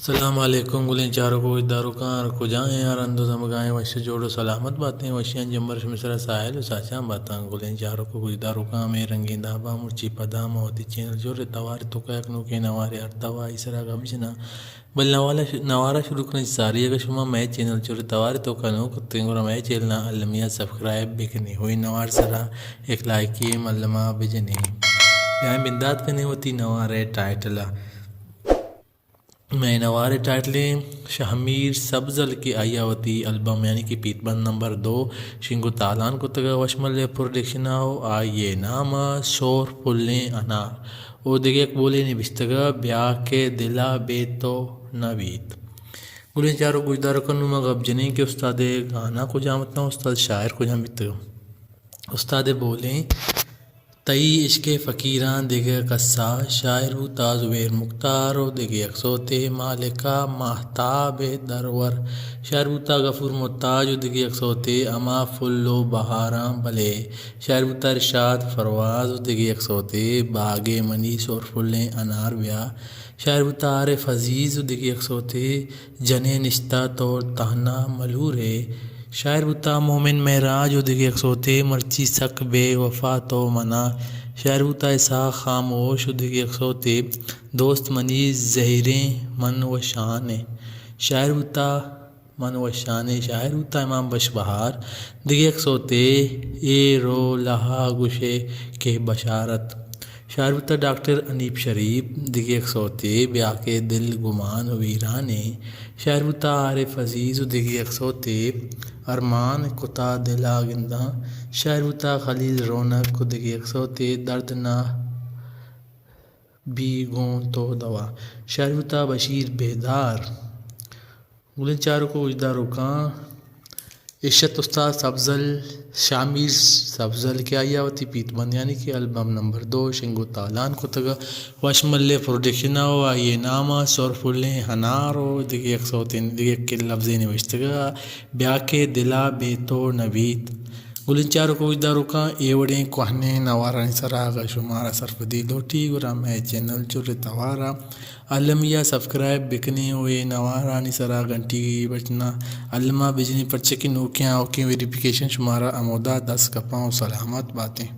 السلام علیکم گلیں چاروک و گوشداروکاں، ہر کجا ایں، ہر ہند و زمگا ایں، وش جوڑ و سلامت باتیں۔ وشیاں جمبر شمے سرا ساہیل و ساچان باتاں۔ گلیں چاروک و گوشداروکاں، ہمے رنگیں دابا مرچی پدا ما وتی چینل چور توار توکا یک نوکیں نوارے آرتا و آئی سرا گپ جناں۔ بل نوارا ش-، نوارا شروع کنیں چہ ساری۔ اگہ شما مئے چینل چور توار توکا نوک اتیں، گڑا مئے چینلا المی ء سبسکرائب بکنیں و اے نوار سرا یک لائکے ملما بجنیں۔ بیائیں بندات کنیں وتی نوارے ٹائٹلا۔ مئے نوارے ٹائٹلیں شہمیر سبزل کہ آئی ء وتی البم یعنی کہ پیت بند نمبر دو شنگ و تالان کتگ ء وشمل ء پروڈکشن ء و آئی ء نام ء سور پلیں انار و دگہ یک بولے نبشتگ ء بیا کہ دل ء بے تو نہ بیت۔ گلیں چاروک گوشداروکاں، نوں ما گپ جنیں کہ استاد ء گانا کجام اتاں، استاد شاعر کجام بیتگ۔ استاد ء بولیں تئی عشق ء فقیراں دگہ کسا، شاعر بوتا زبیر مختار و دگہ یک سوتے مالکا ماہتاب ء درور، شاعر بوتا غفور محتاج و دگہ یک سوتے ہما پھل و بہاراں بلے، شاعر بوتا ارشاد پرواز و دگہ یک سوتے باگ ء منی سور پھلیں انار بیا، شاعر بوتا عارف عزیز و دگہ یک سوتے جنے نشتہ تو تہنا ملور ئے۔ شاعر بوتا مومن معراج و دگہ یک سوتے مرچی سک بے وفا تو منا۔ شاعر بوتا اسحاق خاموش و دگہ یک سوتے دوست منی زہیریں من و شان ئے۔ شاعر بوتا من و شان ئے۔ شاعر بوتا امام بخش بہار، دگہ یک سوتے اے رو لہا گوشے کہ بشارت۔ شاعر بوتا ڈاکٹر حنیف شریف، دگہ یک سوتے بیا کہ دل گمان و ویرانیں۔ شاعر بوتا عارف عزیز و دگہ یک سوتے ارمان کتا دلا گنداں۔ شاعر بوتا خلیل رونق و دگہ یک سوتے درد نہ بی گوں تو دوا۔ شاعر بوتا بشیر بیدار۔ گلیں چاروک و گوشداروکاں، اش ات استاد سبزل، شامیر سبزل کہ آئی ء وتی پیت بند یعنی کہ البم نمبر دو شنگ و تالان کتگ ء وشمل ء پروڈکشن ء و آئی ء نام ء سور پھلیں انار و دگہ یک سوتیں دگہ یک لبزے نوشتگ ء بیا کہ دل ء بے تو نہ بیت۔ گلیں چاروک و گوشداروکاں، اے وڑیں کوہنیں نوارانی سرا اگاں شمارا سرپدی لوٹی گڑا مئے چینل چر توارا المی ء سبسکرائب بکنیں و اے نوارانی سرا گھنٹی بٹنا الما بجنیں، پرچہ کہ نوکیں آوکیں ویریفیکیشن شمارا ہمودا دست کپاں و سلامت باتیں۔